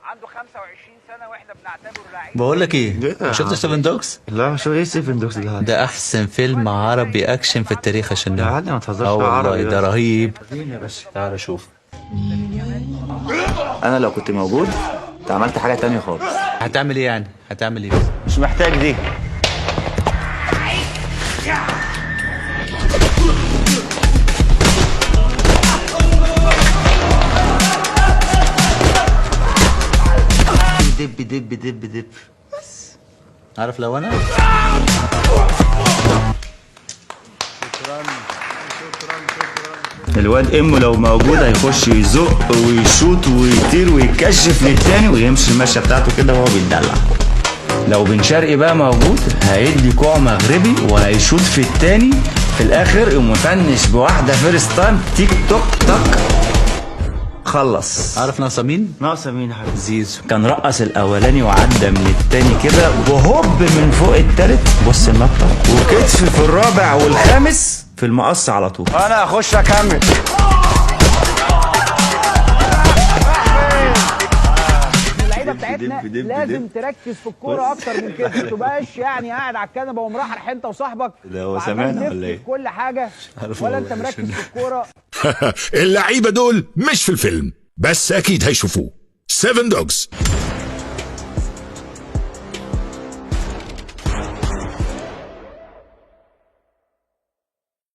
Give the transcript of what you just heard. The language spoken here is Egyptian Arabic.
عنده 25 سنة واحنا بنعتبره لعيب. بقول لك ايه؟ إيه؟ شفت 7 Dogs؟ لا، شو ايه 7 Dogs ده؟ ده احسن فيلم عربي اكشن في التاريخ يا شنو. يا علي ما تهزرش اه بقى. والله. عربي ده بس. رهيب. يا باشا. تعال شوف. انا لو كنت موجود كنت عملت حاجة تانية خالص. هتعمل ايه يعني؟ هتعمل ايه؟ مش محتاج دي. دب دب دب دب. عارف لو انا الواد امه لو موجود هيخش يزق ويشوط ويطير ويكشف للتاني ويمشي المشية بتاعته كده وهو بيتدلع. لو بن شرقي بقى موجود هيدي كوع مغربي وهيشوط في التاني، في الاخر يقوم مفنش بواحدة first time، تيك توك تك، خلص. عارف ناقصه مين؟ ناقصه مين يا حبيبي؟ زيزو. كان رقص الاولاني وعدى من التاني كده وهوب من فوق التالت، بص النطه، وكتف في الرابع والخامس في المقص على طول. انا هخش اكمل. اللعيبة بتاعتنا دب دب لازم دب. تركز في الكورة اكتر من كده، ما تبقاش يعني قاعد على الكنبة ومرحرح انت وصاحبك ده هو وعمال سامعنا تفتي ولا ايه؟ في كل حاجة عارف ولا والله انت مركز عشان- في الكورة. اللعيبة دول مش في الفيلم، بس اكيد هيشوفوه. 7 Dogs.